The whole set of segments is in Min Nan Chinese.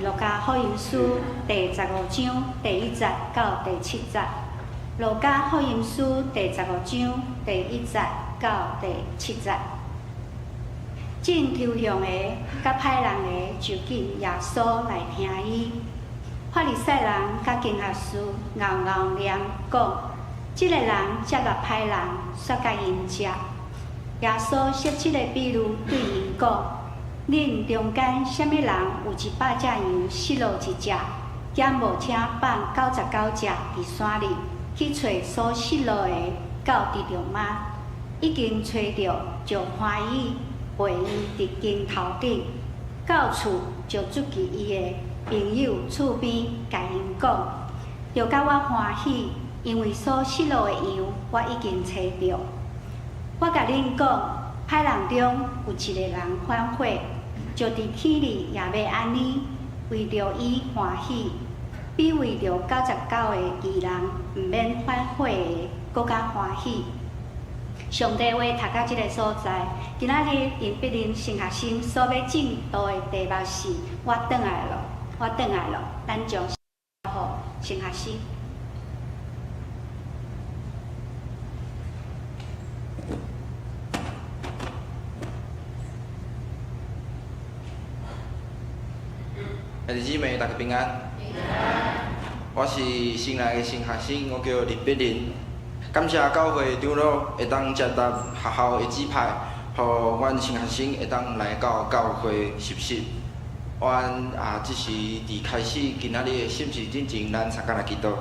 路加福音書第十五章第一節到第七節。路加福音書第十五章第一節到第七節。眾抽象的佮歹人的就見耶穌來聽伊。法利賽人佮經學士𠢕𠢕念講：這个人接納歹人，煞佮𪜶食。耶穌設這个比喻對𪜶講：恁中間啥物人有100隻羊失落一隻，敢無請放99隻佇山裡去揣所失落的，到佇著嗎？已經揣著，就歡喜，陪伊佇肩頭頂。到厝就聚集伊的朋友厝邊，共𪜶講：著佮我歡喜，因為所失落的羊，我已經揣著。我共恁講，歹人中有一个人反悔，就佇天裡也欲按呢，為著伊歡喜，比為著99个義人毋免反悔的，閣較歡喜。上帝話讀到這个所在，今仔日林碧玲神學生所欲證道的題目是：我轉來囉，我轉來囉。咱將予神學生。兄弟姊妹，大家平安。我是新來的新學生，我叫林碧玲。感謝教會長老會當接納學校的指派，予阮新學生會當來到教會實習。阮啊，這是佇開始今仔日的審視進前，咱相共來祈禱。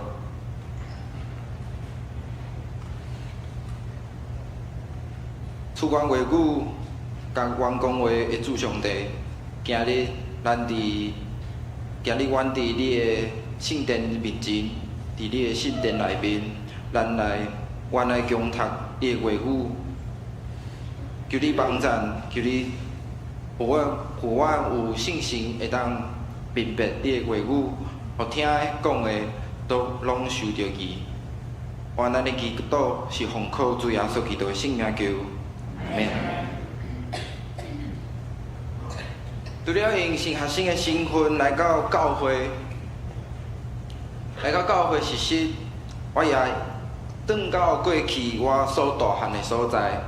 賜阮話語、共阮講話的主上帝，今日咱佇今日阮佇你的聖殿面前，佇你的聖殿內面，咱來，阮來恭讀你的話語，求你幫贊，求你予我，予我有信心會當辨別你的話語，予聽的講的都攏受著記。阮按呢祈禱是奉靠主耶穌基督的聖名求，阿們。除了用新學生的身份來到教會，來到教會實習，我也轉到過去我所大漢的所在。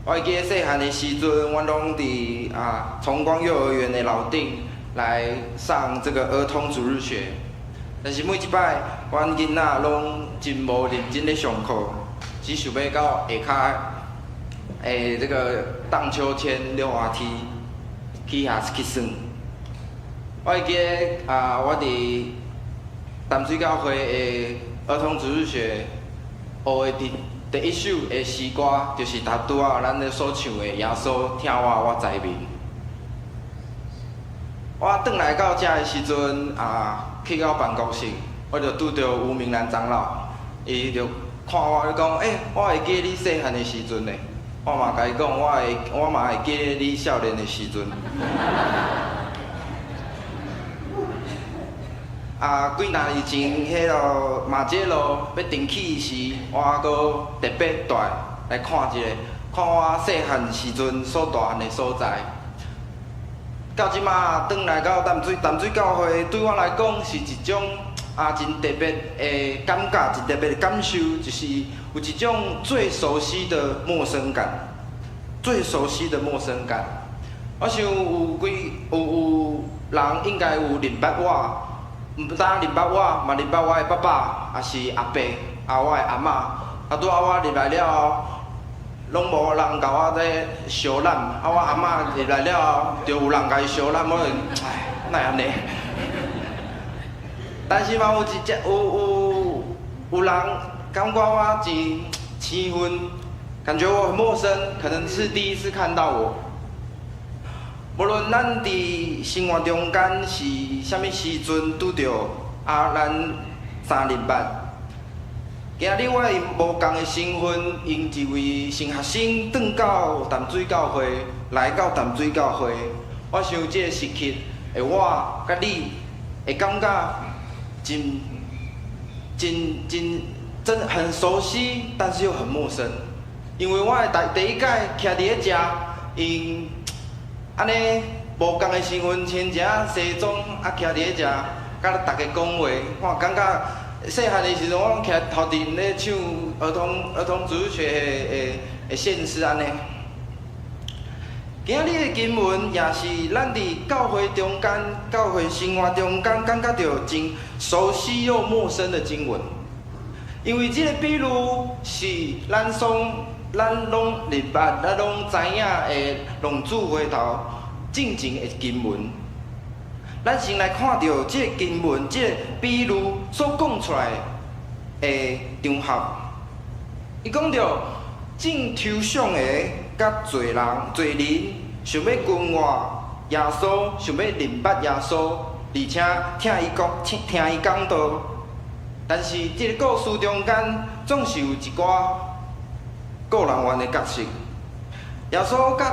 我會記得細漢的時陣，阮攏佇啊崇光幼兒園的樓頂來上這個兒童主日學。但是每一擺，阮囡仔攏真無認真咧上課，只想欲到下跤的這個盪秋千、溜滑梯去遐去耍。我會記得啊，我佇淡水教會的兒童主日學學的第一首的詩歌，就是頭拄仔咱咧所唱的《耶穌疼我，我知明》。我轉來到遮的時陣啊，去到辦公室，我就拄著吳明蘭長老，伊就看我就講：欸，我會記得你細漢的時陣呢。我嘛共伊講，我會，我嘛會記得你少年的時陣。啊，幾若日前，彼个馬偕路欲重起時，我閣特別蹛來看一下，看我細漢時陣所大漢的所在。到這馬轉來到淡水，淡水教會對我來講是一種啊真特別的感覺，真特別的感受，就是有一種最熟悉的陌生感，最熟悉的陌生感。我想有幾有有人應該有認捌我，毋單認捌我，嘛認捌我的爸爸，抑是阿伯，啊我的阿嬤。啊，拄仔我入來了後，攏無人共我咧相攬，啊我阿嬤入來了後，就有人共伊相攬，我就唉，哪會按呢？但是嘛有一隻有有有人感覺我真生分，感覺我很陌生，可能是第一次看到我。無論咱佇生活中間是啥物時陣拄著啊，咱三認捌。今日我用無仝的身份，用一位新學生轉到淡水教會，來到淡水教會，我想這個時刻的我佮你會感覺真、真、真、真很熟悉，但是又很陌生。因為我的第一擺徛佇咧遮，𪜶按呢無仝的身份，穿一件西裝，啊，徛佇咧遮，佮逐家講話，我感覺細漢的時陣，我攏徛頭前咧唱兒童主日學的獻詩按呢。今仔日的經文也是咱佇教會中間、教會生活中間，感覺著真熟悉又陌生的經文。因為這個比喻是咱攏認捌、咱攏知影的浪子回頭進前的經文。咱先來看著這個經文、這個比喻所講出來的場合。伊講著種抽象的佮罪人、罪人想欲跟隨耶穌，想欲認捌耶穌，而且聽伊講、聽伊講道。但是這個故事中間總是有一寡顧人怨的角色。耶穌佮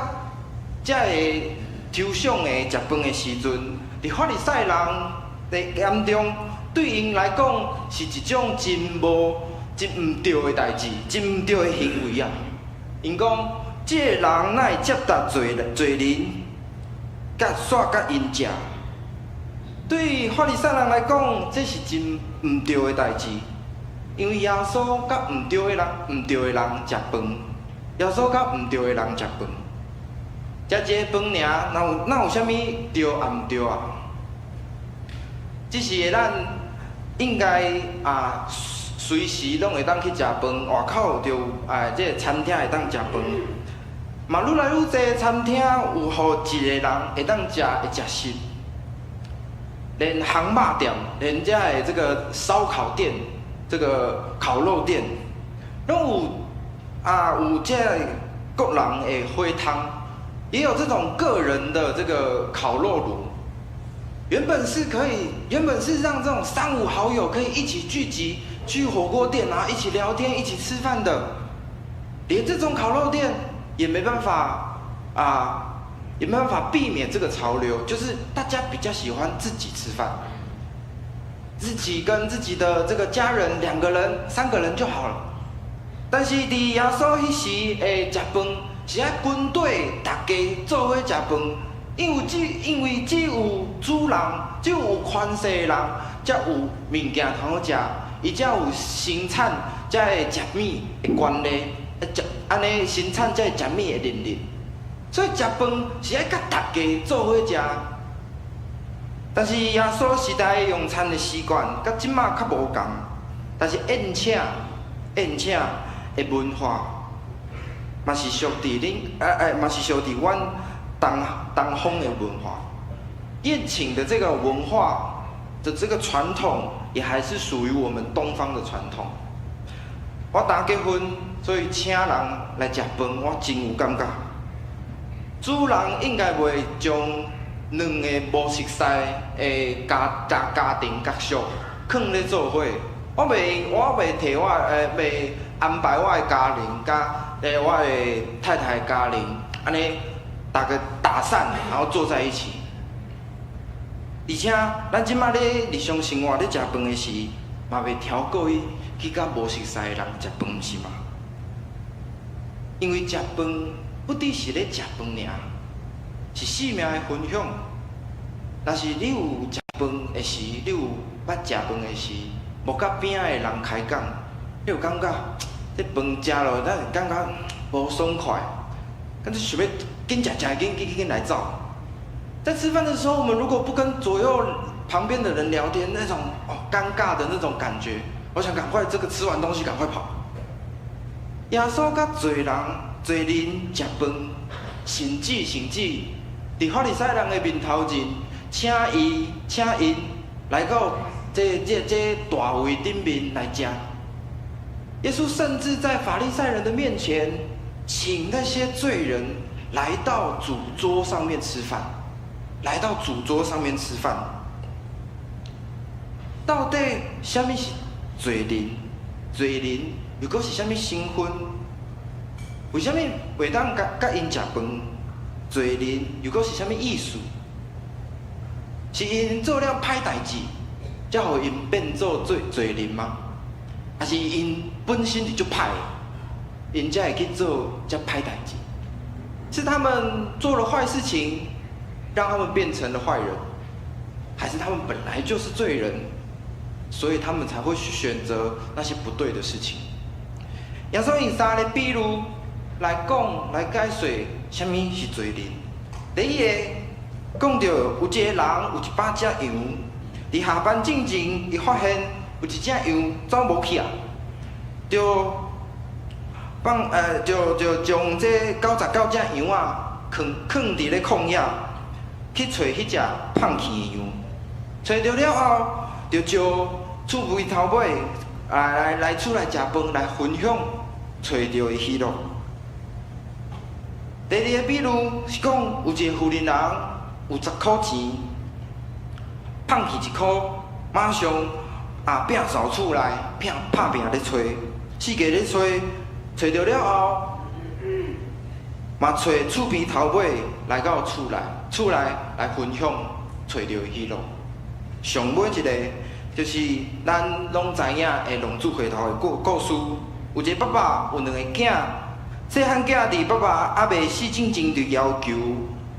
這个抽象的食飯的時陣，佇法利賽人的眼中，對𪜶來講是一種真無、真毋對的代誌，真毋對的行為啊！𪜶講，這个人哪會接待罪人，佮煞佮𪜶食？對法利賽人來講，這是真毋對的代誌，因為耶穌佮毋對的人食飯，耶穌佮毋對的人食飯，食一个飯爾，哪有啥物對抑毋對啊？只是咱應該啊，隨時攏會當去食飯，外口就有啊，這個餐廳會當食飯。嘛，愈來愈濟餐廳有予一个人會當食的食食。連烘肉店，連遮的這個燒烤店、這個烤肉店，攏有啊，有這個個人的火麭，也有這種個人的這個烤肉爐。原本是讓這種三五好友可以一起聚集去火鍋店，然後一起聊天、一起吃飯的，連這種烤肉店也沒辦法啊。也沒辦法避免這個潮流，就是大家比較喜歡自己吃飯，自己跟自己的這個家人兩個人、三個人就好了。但是佇耶穌彼時的食飯，是愛軍隊逐家做伙食飯，因為只有主人，只有有權勢的人，才有物件通好食，伊才有生產這个食物的權利，食按呢生產這个食物的能力。所以食飯是愛佮逐家做伙食，但是耶穌時代用餐的習慣，佮這馬較無仝。但是宴請的文化，嘛是屬佇阮東方的文化。宴請的這個文化的這個傳統，也還是屬於我們東方的傳統。我剛結婚，所以請人來食飯，我真有感覺。主人應該袂將兩个無熟似的家庭角色囥咧做伙。我袂提我的，袂安排我的家人佮我的太太的家人，按呢逐个打散，然後坐在一起。而且，咱這馬咧日常生活咧食飯的時，嘛袂挑故意去佮無熟似的人食飯，毋是嗎？因為食飯不只是咧食飯爾，是生命的分享。若是你有食飯的時，你有捌食飯的時，無佮邊仔的人開講，你有感覺這飯食落，咱會感覺無爽快，敢若想欲緊食食緊緊緊來走。在吃飯的時候，我們如果不跟左右旁邊的人聊天，那種哦尷尬的那種感覺，我想趕快這個吃完東西趕快跑。耶穌佮罪人、罪人食飯，甚至佇法利賽人的面頭前，請𪜶來到這大位頂面來食。耶穌甚至在法利賽人的面前，請那些罪人來到主桌上面吃飯，來到主桌上面吃飯。到底啥物是罪人？罪人又閣是啥物身份？為啥物袂當佮𪜶食飯？罪人又閣是啥物意思？是𪜶做了歹代誌，才予𪜶變做罪人嗎？還是𪜶本身就足歹，𪜶才會去做遮歹代誌？是他們做了壞事情，讓他們變成了壞人，還是他們本來就是罪人，所以他們才會去選擇那些不對的事情？耶穌用三個比喻來講，來解說啥物是罪人。第一個講著有一個人有100隻羊，佇下班進前，伊發現有一隻羊走無去啊，就放就就將這99隻羊啊，囥囥佇咧曠野，去揣彼隻放去的羊。揣著了後，就招厝邊頭尾來來來厝內食飯，來分享揣著的喜樂。第二個比喻是講，有一個富人人有10箍錢，放去一箍，馬上啊摒掃厝內，拼拍拚咧揣，四界咧揣，揣著了後，嘛揣厝邊頭尾來到厝內，厝內來分享揣著的喜樂。上尾一個就是咱攏知影的浪子回頭的故故事，有一個爸爸有兩个囝。細漢囝佇爸爸猶未死進前，就要求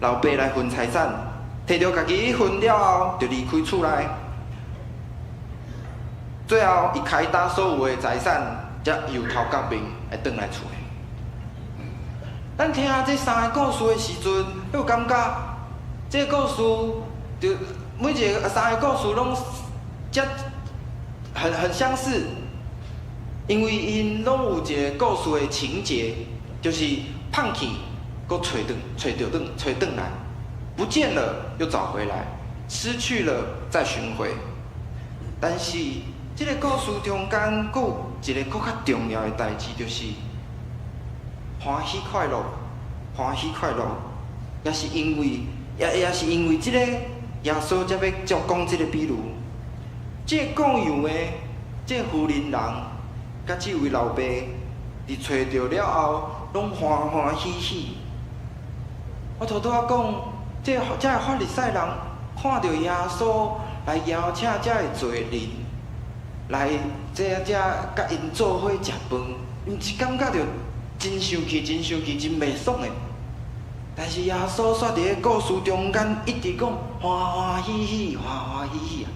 老爸來分財產，提著家己分了後，就離開厝內。最後，伊開擔所有的財產，才油頭革面來轉來厝內。咱聽這三个故事的時陣，你有感覺這个故事就每一个三个故事攏遮很相似，因為𪜶攏有一个故事的情節。就是放去，閣揣轉，揣著轉，揣轉來，不見了又找回來，失去了再尋回。但是這个故事中間，閣有一个閣較重要的代誌，就是歡喜快樂，歡喜快樂，也是因為，也是因為這个耶穌才欲才講這个比喻。這个顧羊的，這个婦人人，佮這位老爸，佇揣著了後，攏歡歡喜喜。我頭拄仔講，這這个法利賽人看著耶穌來邀請這个罪人來這這佮𪜶做伙食飯，𪜶是感覺著真生氣、真生氣、真袂爽的。但是耶穌煞佇咧故事中間一直講歡歡喜喜、歡歡喜喜啊！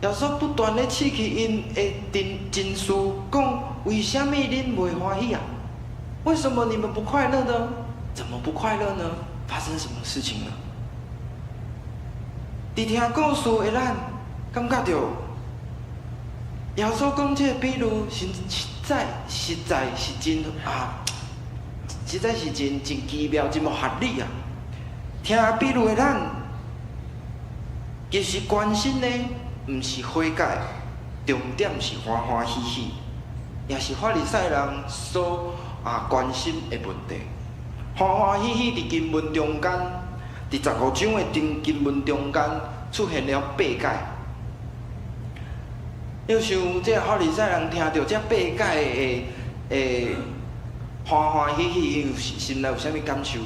耶穌不斷咧刺激𪜶的真情緒，講為啥物恁袂歡喜啊？為什麼你們不快樂呢？怎麼不快樂呢？發生什麼事情了？佇聽故事的咱，感覺著耶穌講這个比喻是實在實在是真啊，實在是真真奇妙，真無合理啊！聽比喻的咱，其實關心的毋是悔改，重點是歡歡喜喜，也是法利賽人所啊關心的問題。歡歡喜喜佇經文中間，佇十五章的經經文中間出現了八擺。你想這个法利賽人聽著這八擺的的歡歡喜喜，伊有心內有啥物感受？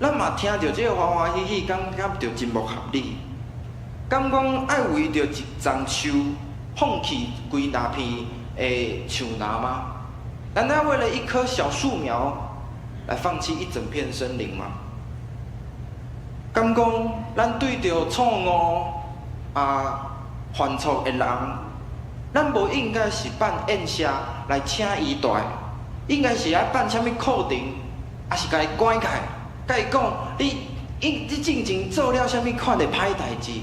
咱嘛聽著這個歡歡喜喜，感覺著真無合理。敢講愛為著一叢樹放棄規大片的樹林嗎？難道為了一棵小樹苗來放棄一整片森林嗎？敢講咱對著錯誤啊犯錯的人，咱無應該是辦宴席來請伊蹛，應該是愛辦啥物課程，抑是共伊關起來，共伊講你你進前做了啥物款的歹代誌，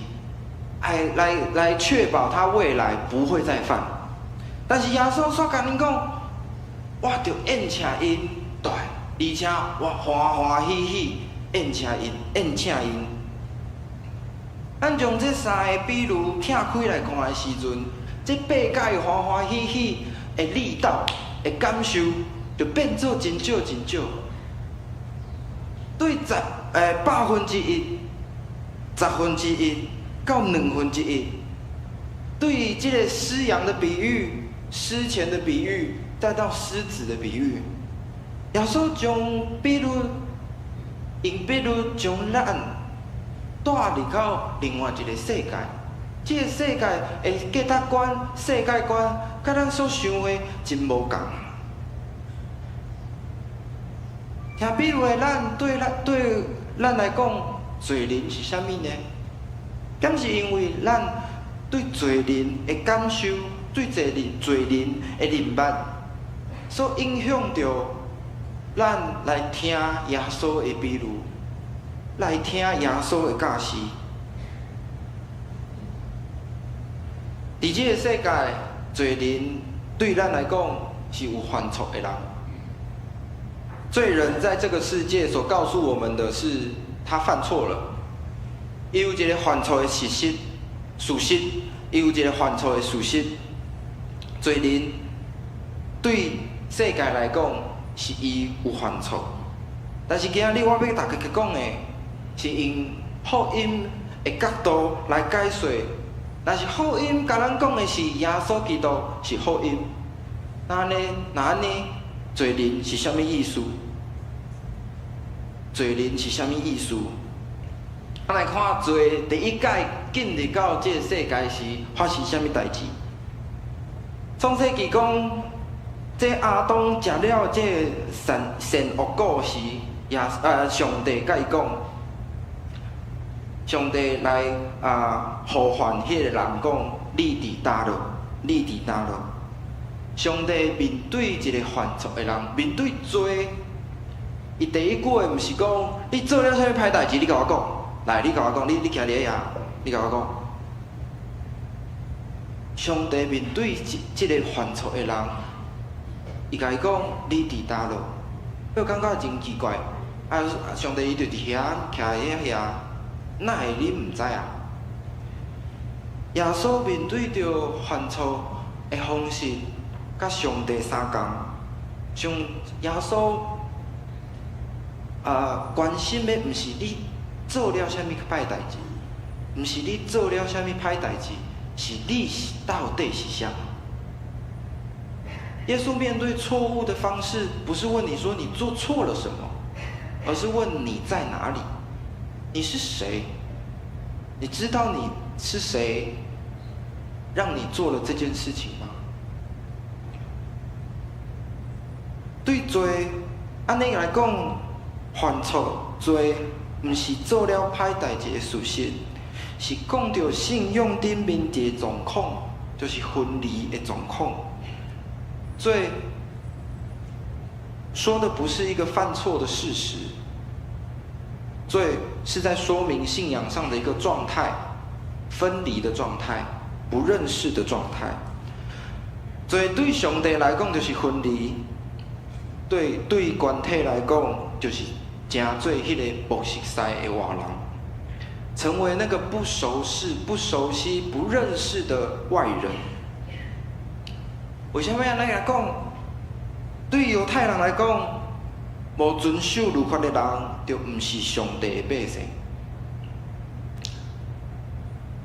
愛來來確保他未來不會再犯。但是耶穌煞共恁講，我著宴請𪜶蹛，而且我歡歡喜喜宴請𪜶，宴請𪜶。咱將這三个比喻拆開來看的時陣，這八擺歡歡喜喜的力道的感受，就變做真少真少。對十1/100、1/10到1/2，對這个失羊的比喻、失錢的比喻，再到失子的比喻，耶穌將比喻用比喻將咱帶入到另外一个世界。這个世界的價值觀、世界觀，佮咱所想的真無仝。聽比喻的咱對咱對咱來講，罪人是啥物呢？敢是因為咱對罪人的感受，對罪人罪人的認捌，所影響著咱來聽耶穌的比喻，來聽耶穌的教示。佇這个世界，罪人對咱來講是有犯錯的人。罪人在這個世界所告訴我們的是，他犯錯了，伊有一个犯錯的事實，事實，伊有一个犯錯的事實。罪人對世界來講是伊有犯錯，但是今仔日我欲共大家講的，是用福音的角度來解說。若是福音共咱講的是耶穌基督是福音，那按呢？那按呢？罪人是啥物意思？罪人是啥物意思？咱來看罪第一擺進入到這个世界時發生啥物代誌？創世記講，這亞當食了這个善善惡果時，耶上帝共伊講，上帝來啊呼喚彼个人講：你佇佗落？你佇佗落？上帝面對一个犯錯的人，面對罪，伊第一句話毋是講你做了啥物歹代誌，你共我講，來，你共我講，你你徛佇遐，你共我講。上帝面對這這个犯錯的人，伊共伊講：你佇佗落？我感覺真奇怪，啊，上帝伊就佇遐徛佇遐，哪會你毋知啊？耶穌面對著犯錯的方式，佮上帝相仝，像耶穌啊關心的毋是你做了啥物歹代誌，毋是你做了啥物歹代誌，是你是到底是啥？耶穌面對錯誤的方式，不是問你說你做錯了什麼，而是問你在哪裡，你是誰？你知道你是誰，讓你做了這件事情嗎？對罪，按呢來講，犯錯罪，毋是做了歹代誌的事實，是講著信仰頂面一个狀況，就是分離的狀況。罪說的不是一個犯錯的事實，罪是在說明信仰上的一個狀態，分離的狀態，不認識的狀態。罪對上帝來講就是分離，對對群體來講就是成做彼个無熟似的外人，成為那個不熟識、不熟悉、不認識的外人。為啥物按呢來講？對猶太人來講，無遵守律法的人，就毋是上帝的百姓。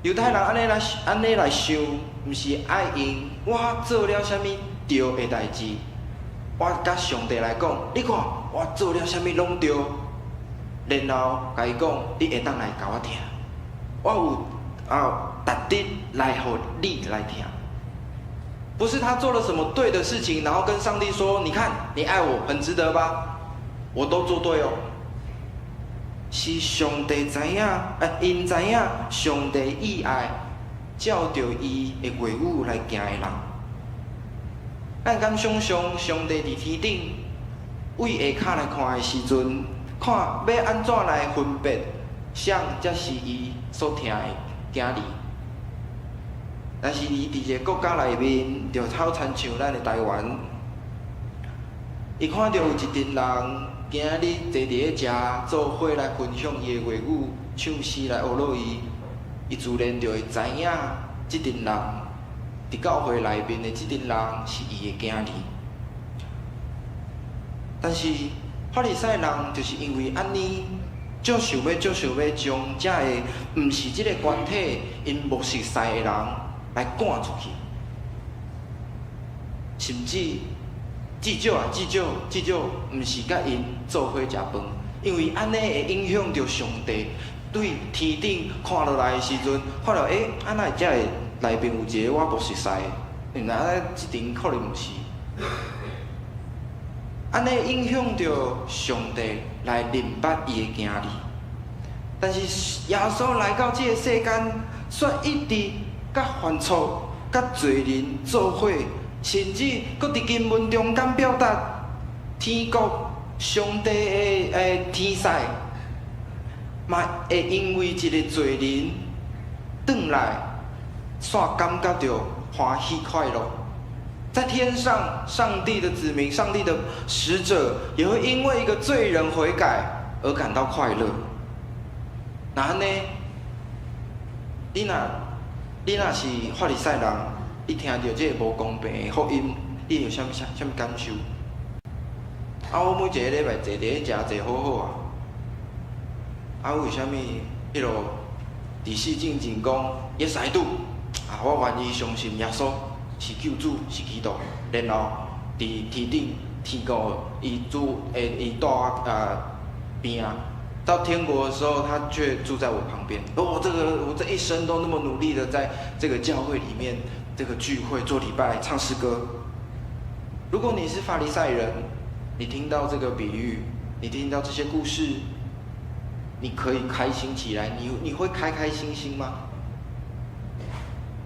猶太人按呢來按呢來想，毋是愛用我做了啥物對的代誌，我共上帝來講，你看我做了啥物攏對，然後共伊講，你會當來共我疼，我有啊值得來予你來疼。不是他做了什麼對的事情，然後跟上帝說：“你看，你愛我很值得吧？我都做對哦。”是上帝知影，𪜶知影上帝意愛，照著伊的話語來行的人。咱敢想象上帝佇天頂，對下跤來看的時陣，看欲按怎來分別，啥才是伊所疼的囝兒？但是伊佇一个國家內面，就好親像咱的台灣，伊看著有一陣人今仔日坐佇咧遮做伙來分享伊的話語，唱詩來呵咾伊，伊自然就會知影，這陣人佇教會內面的這陣人是伊的囝兒。但是法利賽人就是因為按呢，足想欲足想欲將這个毋是這个群體𪜶無熟似的人來趕出去，甚至至少啊，至少至少毋是佮𪜶做伙食飯，因為按呢會影響著上帝對天頂看落來的時陣，看著欸，啊哪會遮个內面有一个我無熟似的，原來這陣可能毋是。按呢影響著上帝來認捌伊的囝兒。但是耶穌來到這个世間，卻一直佮犯錯、佮罪人做伙，甚至閣佇經文中間表達天國上帝的天使，嘛會因為一个罪人轉來，煞感覺著歡喜快樂。在天上，上帝的子民、上帝的使者，也會因為一個罪人悔改而感到快樂。那按呢？你若是法利賽人，你聽著這个無公平的福音，你有啥物啥啥物感受？啊，我每一个禮拜坐佇咧遮坐好好啊，啊，為啥物彼落佇四進前講 Yes I do，啊，我願意相信耶穌是救主，是基督，然後佇天頂天國，伊住伊蹛我邊仔。到天國的時候，他卻住在我旁邊。哦，這個我這一生都那麼努力的在這個教會裡面，這個聚會做禮拜、唱詩歌。如果你是法利賽人，你聽到這個比喻，你聽到這些故事，你可以開心起來，你會開開心心嗎？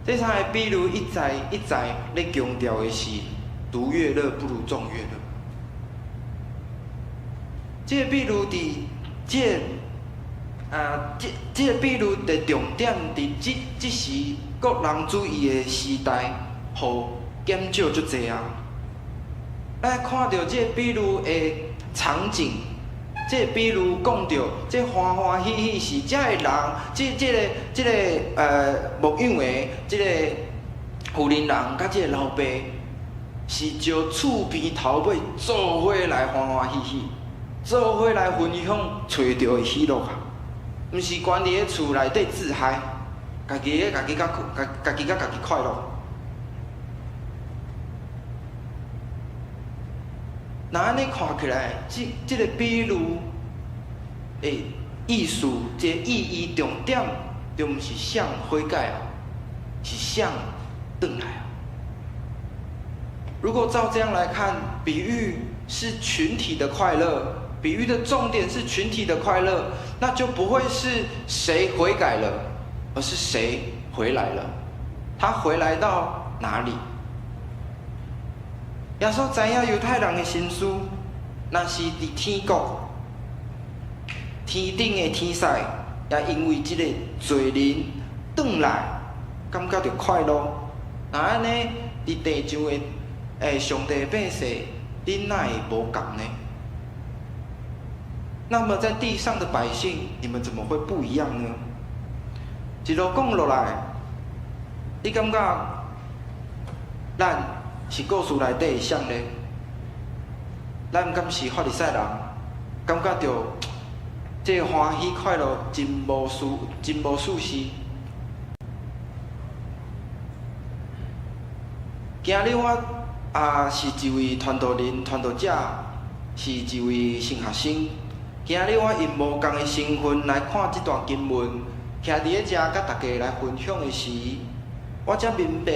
這三个比喻一再一再咧強調的是，獨樂樂不如眾樂樂。這個比喻佇這個啊，這個比喻的重點佇這時個人主義的時代，予減少足濟啊。咱看著這個比喻的場景，這個比喻講著，這歡歡喜喜是這个人，這個牧養的這个婦人人，佮這个老爸，是招厝邊頭尾做伙來歡歡喜喜，做伙來分享揣著的喜樂啊！毋是關佇咧厝內底自嗨，家己佮家己快樂。若按呢看起來，這个比喻的意思，這个意義重點，就毋是誰悔改啊，是誰轉來啊。如果照這樣來看，比喻是群體的快樂，比喻的重點是群體的快樂，那就不會是誰悔改了，而是誰回來了。他回來到哪裡？耶穌知影猶太人的心思，若是佇天國、天頂的天使，也因為這个罪人轉來，感覺著快樂。若按呢，佇地上的上帝的百姓，恁哪會無仝呢？那麼在地上的百姓，你們怎麼會不一樣呢？一路講落來，你感覺咱是故事內底的誰呢？咱敢是法利賽人？感覺著這个歡喜快樂真無舒，真無舒適。今日我也是一位傳道人、傳道者，是一位神學生。今日我用無仝的身份來看這段經文，徛佇咧遮佮大家來分享的時，我才明白，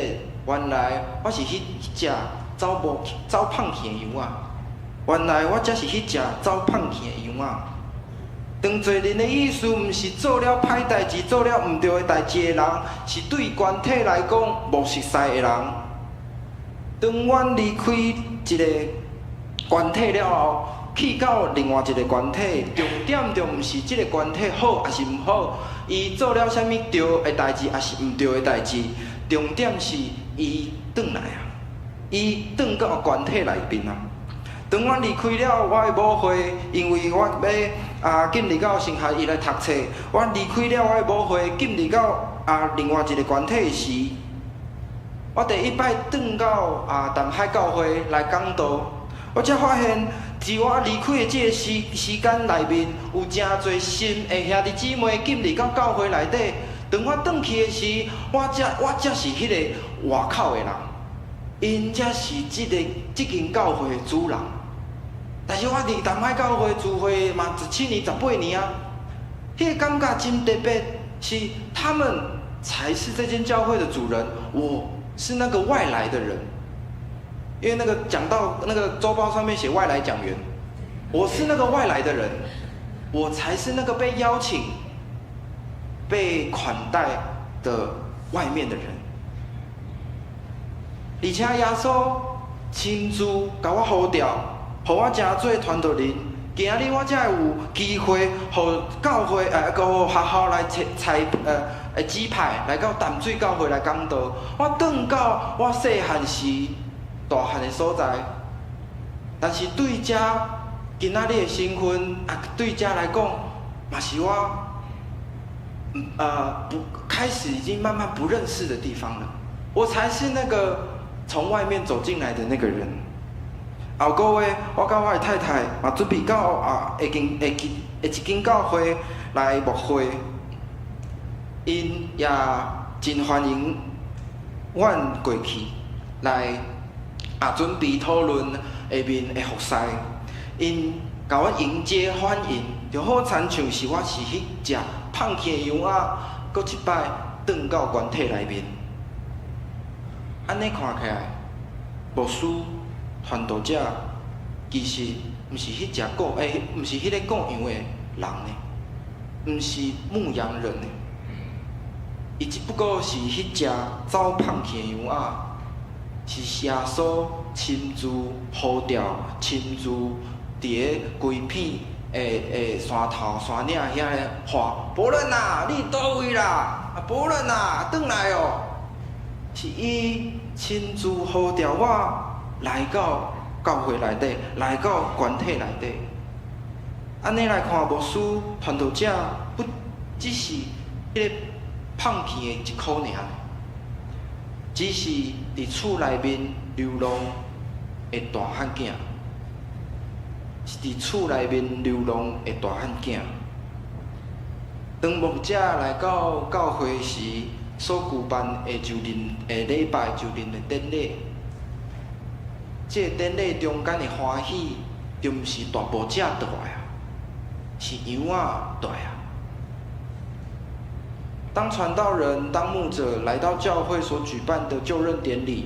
原來我是彼隻走無走胖去的羊仔。原來我才是彼隻走胖去的羊仔。當罪人的意思，毋是做了歹代誌、做了毋對的代誌的人，是對群體來講無熟似的人。當阮離開一个群體了後，去到另外一个群體，重點就毋是這个群體好抑是毋好，伊做了啥物對的代誌，抑是毋對的代誌，重點是伊轉來啊，伊轉到群體內面啊。當阮離開了我的母會，因為我欲進入到神學院來讀冊，我離開了我的母會，進入到另外一个群體時，我第一擺轉到淡海教會來講道，我才發現，佇我離開的這个時間內面，有誠濟新的兄弟姊妹進入到教會內底。當我轉去的時，我才是彼个外口的人，𪜶才是這間教會的主人。但是我佇淡海教會聚會嘛17年、18年啊，彼个感覺真特別，是他們才是這間教會的主人，我是那個外來的人。因為那個講到那個週報上面寫外來講員，我是那個外來的人，我才是那個被邀請、被款待的外面的人。而且耶穌親自共我呼召，予我成做傳道人。今仔日我才會有機會，予教會閣學校來差指派來到淡水教會來講道。我轉到我細漢時大漢的所在，但是對遮今仔日的身份啊，對遮來講，嘛是我不開始已經慢慢不認識的地方了。我才是那個從外面走進來的那個人。後個月，我佮我的太太嘛準備到啊，下間下間下一間教會來牧會，𪜶也真歡迎阮過去來啊，準備討論下面的服侍。𪜶共阮迎接歡迎，就好親像是我是彼隻放棄的羊仔，閣一擺轉到原體內面。按呢看起來，牧師、傳道者其實毋是彼隻顧，毋是彼個顧羊的人呢，毋是牧羊人呢，伊只不過是彼隻走放去的羊仔，是耶穌親自呼召、親自佇个規片的山頭山嶺遐咧喊：伯倫啊，你佗位啦？啊，伯倫啊，轉來哦！是伊親自呼召我來到教會內底，來到群體內底。按呢來看，牧師、傳道者不只是彼個放棄的一箍爾，只是佇厝內面流浪的大漢囝，是佇厝內面流浪的大漢囝。當牧者來到教會時，所舉辦的就任的禮拜就任的典禮，這個典禮中間的歡喜，就毋是大牧者倒來啊，是羊仔倒來啊。當傳道人、當牧者來到教會所舉辦的就任典禮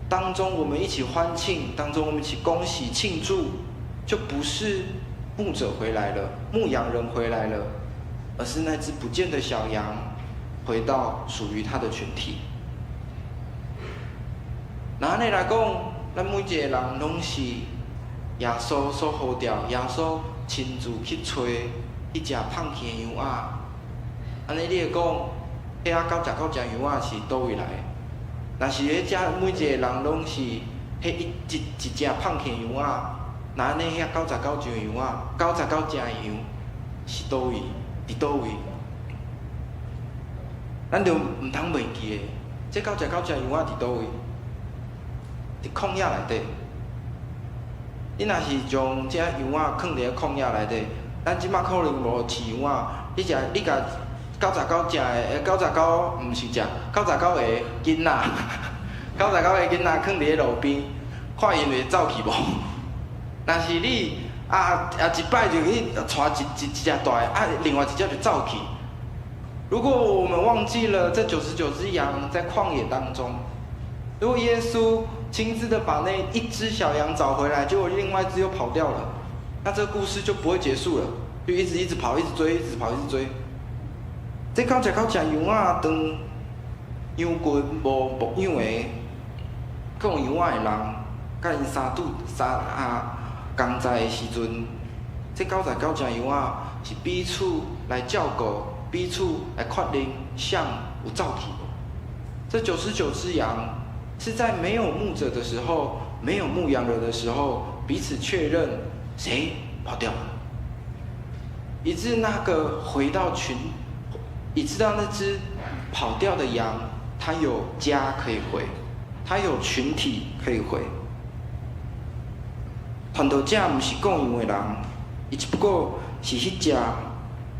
當中，我們一起歡慶，當中我們一起恭喜慶祝，就不是牧者回來了，牧羊人回來了，而是那隻不見的小羊回到屬於他的群體。那按呢來講，咱每一個人攏是耶穌所呼召，耶穌親自去揣彼隻放棄的羊仔。按呢你會講，彼仔99隻羊仔是佗位來的？若是彼隻每一個人攏是彼一一一隻放棄的羊仔，那按呢彼99隻羊仔，99隻羊是佗位？佇佗位？咱就毋通袂記得，這99隻羊仔佇佗位？佇曠野內底。你若是將這羊仔囥佇咧曠野內底，咱這馬可能無飼羊仔，你食你共99隻的，99毋是隻，99個囡仔，99個囡仔囥佇咧路邊，看𪜶會走去無？若是你啊啊一擺就去帶一一一隻大的，啊另外一隻就走去。如果我們忘記了這99隻羊在曠野當中，如果耶穌親自的把那一隻小羊找回來，結果另外一隻又跑掉了，那這個故事就不會結束了，就一直一直跑，一直追，一直跑，一直追。這99隻羊仔，當羊群無牧養的，顧羊仔的人，佮𪜶相拄相啊仝在的時陣，這99隻羊仔是彼此來照顧，彼此來確認誰有走去無。這99隻羊是在沒有牧者的時候，沒有牧羊人的時候，彼此確認誰跑掉了，以致那個回到群，以致到那隻跑掉的羊，它有家可以回，它有群體可以回。傳道者毋是顧羊的人，伊只不過是彼隻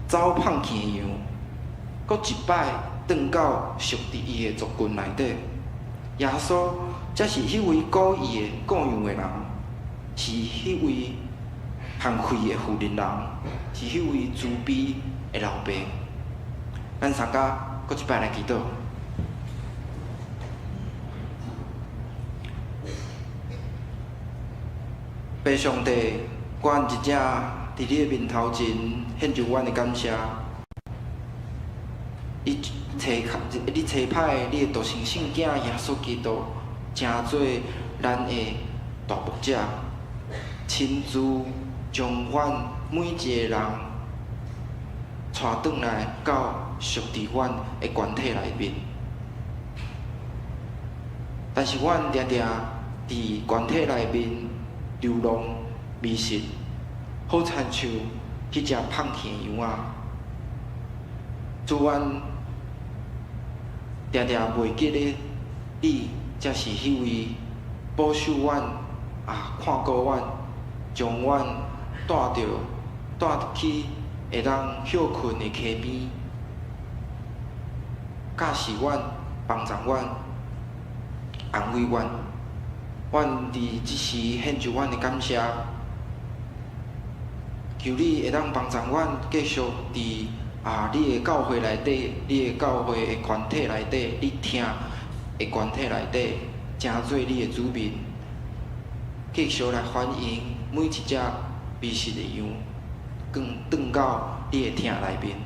走放去的羊，閣一擺轉到屬佇伊的族群內底。耶穌才是彼位故意的顧羊的人，是彼位賢惠的負責人，是彼位慈悲的老爸。咱三家閣一擺來祈禱。父上帝，阮伫遮佇你的面頭前獻上阮的感謝。你差派你的獨生聖子耶穌基督，成做咱的大牧者，親自將阮每一个人帶轉來到屬佇阮的群體內面。但是阮定定佇群體內面流浪迷失，好親像彼隻放去的羊仔。主，阮定定袂記得你才是彼位保守阮啊，看顧阮，將阮帶去會當歇睏的溪邊，教示阮，幫助阮，安慰阮。阮佇這時獻上阮的感謝，求你會當幫助阮繼續佇你的教會內底，你的教會的群體內底，你疼的群體內底，成做你的子民，繼續來歡迎每一隻迷失的羊，轉到你的疼內面。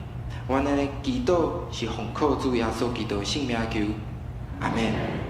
阮按呢祈禱是奉靠主耶穌基督的聖名求，阿們。